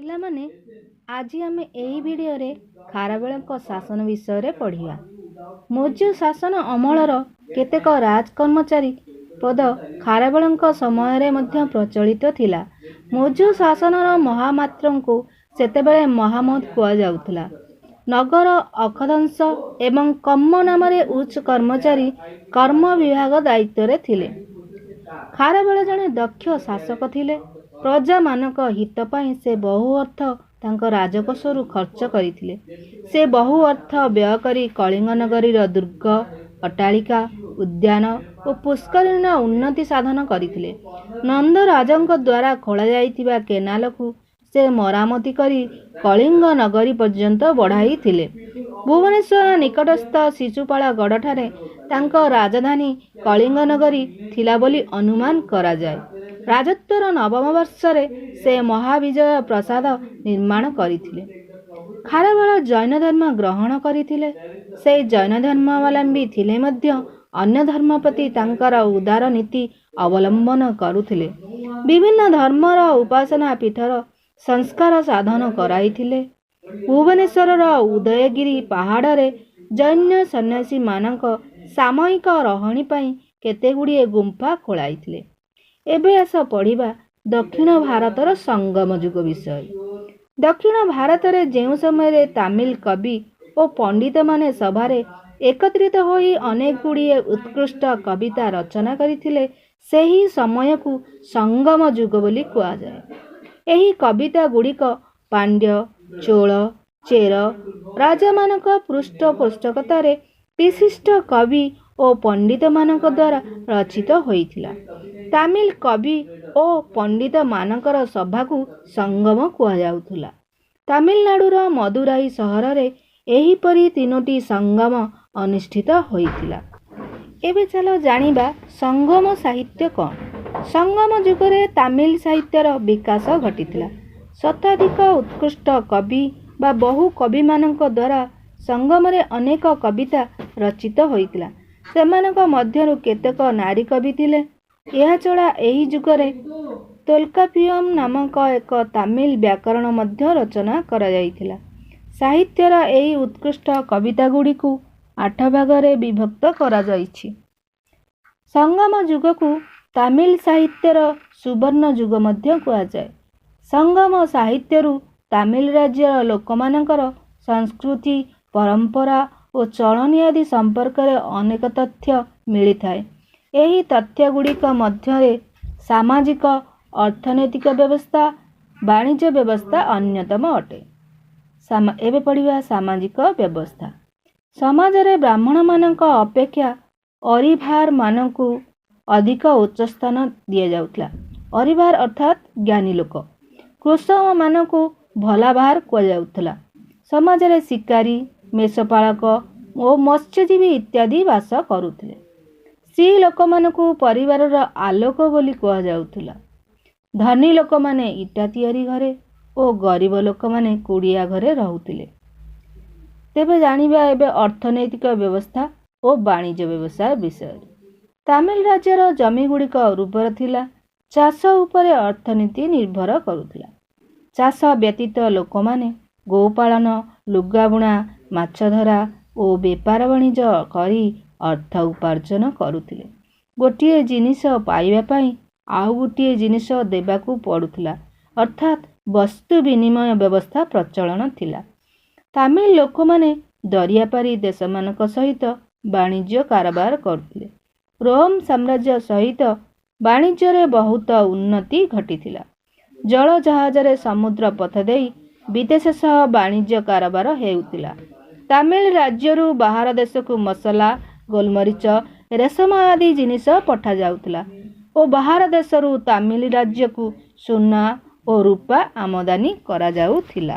ପିଲାମାନେ, ଆଜି ଆମେ ଏହି ଭିଡ଼ିଓରେ ଖାରବେଳଙ୍କ ଶାସନ ବିଷୟରେ ପଢ଼ିବା। ମୌର୍ଯ୍ୟ ଶାସନ ଅମଳର କେତେକ ରାଜ କର୍ମଚାରୀ ପଦ ଖାରବେଳଙ୍କ ସମୟରେ ମଧ୍ୟ ପ୍ରଚଳିତ ଥିଲା। ମୌର୍ଯ୍ୟ ଶାସନର ମହାମାତ୍ରଙ୍କୁ ସେତେବେଳେ ମହାମତ କୁହାଯାଉଥିଲା। ନଗର ଅଖଦଂଶ ଏବଂ କମ୍ମ ନାମରେ ଉଚ୍ଚ କର୍ମଚାରୀ କର୍ମ ବିଭାଗ ଦାୟିତ୍ୱରେ ଥିଲେ। ଖାରବେଳ ଜଣେ ଦକ୍ଷ ଶାସକ ଥିଲେ। ପ୍ରଜାମାନଙ୍କ ହିତ ପାଇଁ ସେ ବହୁ ଅର୍ଥ ତାଙ୍କ ରାଜକୋଷରୁ ଖର୍ଚ୍ଚ କରିଥିଲେ। ସେ ବହୁ ଅର୍ଥ ବ୍ୟୟ କରି କଳିଙ୍ଗ ନଗରୀର ଦୁର୍ଗ, ଅଟ୍ଟାଳିକା, ଉଦ୍ୟାନ ଓ ପୁଷ୍କରିଣୀର ଉନ୍ନତି ସାଧନ କରିଥିଲେ। ନନ୍ଦରାଜଙ୍କ ଦ୍ୱାରା ଖୋଳାଯାଇଥିବା କେନାଲକୁ ସେ ମରାମତି କରି କଳିଙ୍ଗ ନଗରୀ ପର୍ଯ୍ୟନ୍ତ ବଢ଼ାଇଥିଲେ। ଭୁବନେଶ୍ୱର ନିକଟସ୍ଥ ଶିଶୁପାଳଗଡ଼ଠାରେ ତାଙ୍କ ରାଜଧାନୀ କଳିଙ୍ଗ ନଗରୀ ଥିଲା ବୋଲି ଅନୁମାନ କରାଯାଏ। ରାଜତ୍ୱର ନବମ ବର୍ଷରେ ସେ ମହାବିଜୟ ପ୍ରାସାଦ ନିର୍ମାଣ କରିଥିଲେ। ଖାରବେଳ ଜୈନ ଧର୍ମ ଗ୍ରହଣ କରିଥିଲେ। ସେ ଜୈନ ଧର୍ମାବଲମ୍ବୀ ଥିଲେ ମଧ୍ୟ ଅନ୍ୟ ଧର୍ମ ପ୍ରତି ତାଙ୍କର ଉଦାର ନୀତି ଅବଲମ୍ବନ କରୁଥିଲେ। ବିଭିନ୍ନ ଧର୍ମର ଉପାସନା ପୀଠର ସଂସ୍କାର ସାଧନ କରାଇଥିଲେ। ଭୁବନେଶ୍ୱରର ଉଦୟଗିରି ପାହାଡ଼ରେ ଜୈନ ସନ୍ନ୍ୟାସୀମାନଙ୍କ ସାମୟିକ ରହଣି ପାଇଁ କେତେଗୁଡ଼ିଏ ଗୁମ୍ଫା ଖୋଳାଇଥିଲେ। ଏବେ ଆସ ପଢ଼ିବା ଦକ୍ଷିଣ ଭାରତର ସଙ୍ଗମ ଯୁଗ ବିଷୟରେ। ଦକ୍ଷିଣ ଭାରତରେ ଯେଉଁ ସମୟରେ ତାମିଲ କବି ଓ ପଣ୍ଡିତମାନେ ସଭାରେ ଏକତ୍ରିତ ହୋଇ ଅନେକ ଗୁଡ଼ିଏ ଉତ୍କୃଷ୍ଟ କବିତା ରଚନା କରିଥିଲେ, ସେହି ସମୟକୁ ସଙ୍ଗମ ଯୁଗ ବୋଲି କୁହାଯାଏ। ଏହି କବିତା ଗୁଡ଼ିକ ପାଣ୍ଡ୍ୟ, ଚୋଳ, ଚେର ରାଜାମାନଙ୍କ ପୃଷ୍ଠପୋଷକତାରେ ବିଶିଷ୍ଟ କବି ଓ ପଣ୍ଡିତମାନଙ୍କ ଦ୍ୱାରା ରଚିତ ହୋଇଥିଲା। ତାମିଲ କବି ଓ ପଣ୍ଡିତମାନଙ୍କର ସଭାକୁ ସଙ୍ଗମ କୁହାଯାଉଥିଲା। ତାମିଲନାଡୁର ମଦୁରାଇ ସହରରେ ଏହିପରି ତିନୋଟି ସଙ୍ଗମ ଅନୁଷ୍ଠିତ ହୋଇଥିଲା। ଏବେ ଚାଲ ଜାଣିବା ସଙ୍ଗମ ସାହିତ୍ୟ କ'ଣ? ସଙ୍ଗମ ଯୁଗରେ ତାମିଲ ସାହିତ୍ୟର ବିକାଶ ଘଟିଥିଲା। ଶତାଧିକ ଉତ୍କୃଷ୍ଟ କବି ବା ବହୁ କବିମାନଙ୍କ ଦ୍ୱାରା ସଙ୍ଗମରେ ଅନେକ କବିତା ରଚିତ ହୋଇଥିଲା। ସେମାନଙ୍କ ମଧ୍ୟରୁ କେତେକ ନାରୀ କବି ଥିଲେ। ଏହାଛଡ଼ା ଏହି ଯୁଗରେ ତୋଲକାପିୟମ ନାମକ ଏକ ତାମିଲ ବ୍ୟାକରଣ ମଧ୍ୟ ରଚନା କରାଯାଇଥିଲା। ସାହିତ୍ୟର ଏହି ଉତ୍କୃଷ୍ଟ କବିତାଗୁଡ଼ିକୁ ଆଠ ଭାଗରେ ବିଭକ୍ତ କରାଯାଇଛି। ସଙ୍ଗମ ଯୁଗକୁ ତାମିଲ ସାହିତ୍ୟର ସୁବର୍ଣ୍ଣ ଯୁଗ ମଧ୍ୟ କୁହାଯାଏ। ସଙ୍ଗମ ସାହିତ୍ୟରୁ ତାମିଲ ରାଜ୍ୟର ଲୋକମାନଙ୍କର ସଂସ୍କୃତି, ପରମ୍ପରା ଓ ଚଳଣି ଆଦି ସମ୍ପର୍କରେ ଅନେକ ତଥ୍ୟ ମିଳିଥାଏ। ଏହି ତଥ୍ୟଗୁଡ଼ିକ ମଧ୍ୟରେ ସାମାଜିକ, ଅର୍ଥନୈତିକ ବ୍ୟବସ୍ଥା, ବାଣିଜ୍ୟ ବ୍ୟବସ୍ଥା ଅନ୍ୟତମ ଅଟେ। ଏବେ ପଢ଼ିବା ସାମାଜିକ ବ୍ୟବସ୍ଥା। ସମାଜରେ ବ୍ରାହ୍ମଣମାନଙ୍କ ଅପେକ୍ଷା ଅରିଭାରମାନଙ୍କୁ ଅଧିକ ଉଚ୍ଚ ସ୍ଥାନ ଦିଆଯାଉଥିଲା। ଅରିଭାର ଅର୍ଥାତ୍ ଜ୍ଞାନୀ ଲୋକ। କୃଷକମାନଙ୍କୁ ଭଲାଭାର କୁହାଯାଉଥିଲା। ସମାଜରେ ଶିକାରୀ, ମେଷପାଳକ ଓ ମତ୍ସ୍ୟଜୀବୀ ଇତ୍ୟାଦି ବାସ କରୁଥିଲେ। ସ୍ତ୍ରୀ ଲୋକମାନଙ୍କୁ ପରିବାରର ଆଲୋକ ବୋଲି କୁହାଯାଉଥିଲା। ଧନୀ ଲୋକମାନେ ଇଟା ତିଆରି ଘରେ ଓ ଗରିବ ଲୋକମାନେ କୁଡ଼ିଆ ଘରେ ରହୁଥିଲେ। ତେବେ ଜାଣିବା ଏବେ ଅର୍ଥନୈତିକ ବ୍ୟବସ୍ଥା ଓ ବାଣିଜ୍ୟ ବ୍ୟବସାୟ ବିଷୟରେ। ତାମିଲ ରାଜ୍ୟର ଜମିଗୁଡ଼ିକ ଉର୍ବର ଥିଲା। ଚାଷ ଉପରେ ଅର୍ଥନୀତି ନିର୍ଭର କରୁଥିଲା। ଚାଷ ବ୍ୟତୀତ ଲୋକମାନେ ଗୋପାଳନ, ଲୁଗାବୁଣା, ମାଛଧରା ଓ ବେପାର ବାଣିଜ୍ୟ କରି ଅର୍ଥ ଉପାର୍ଜନ କରୁଥିଲେ। ଗୋଟିଏ ଜିନିଷ ପାଇବା ପାଇଁ ଆଉ ଗୋଟିଏ ଜିନିଷ ଦେବାକୁ ପଡ଼ୁଥିଲା, ଅର୍ଥାତ୍ ବସ୍ତୁ ବିନିମୟ ବ୍ୟବସ୍ଥା ପ୍ରଚଳନ ଥିଲା। ତାମିଲ ଲୋକମାନେ ଦରିଆପାରି ଦେଶମାନଙ୍କ ସହିତ ବାଣିଜ୍ୟ କାରବାର କରୁଥିଲେ। ରୋମ ସାମ୍ରାଜ୍ୟ ସହିତ ବାଣିଜ୍ୟରେ ବହୁତ ଉନ୍ନତି ଘଟିଥିଲା। ଜଳ ଜାହାଜରେ ସମୁଦ୍ର ପଥ ଦେଇ ବିଦେଶ ସହ ବାଣିଜ୍ୟ କାରବାର ହେଉଥିଲା। ତାମିଲ ରାଜ୍ୟରୁ ବାହାର ଦେଶକୁ ମସଲା, ଗୋଲମରିଚ, ରେଶମ ଆଦି ଜିନିଷ ପଠାଯାଉଥିଲା ଓ ବାହାର ଦେଶରୁ ତାମିଲ ରାଜ୍ୟକୁ ସୁନା ଓ ରୂପା ଆମଦାନୀ କରାଯାଉଥିଲା।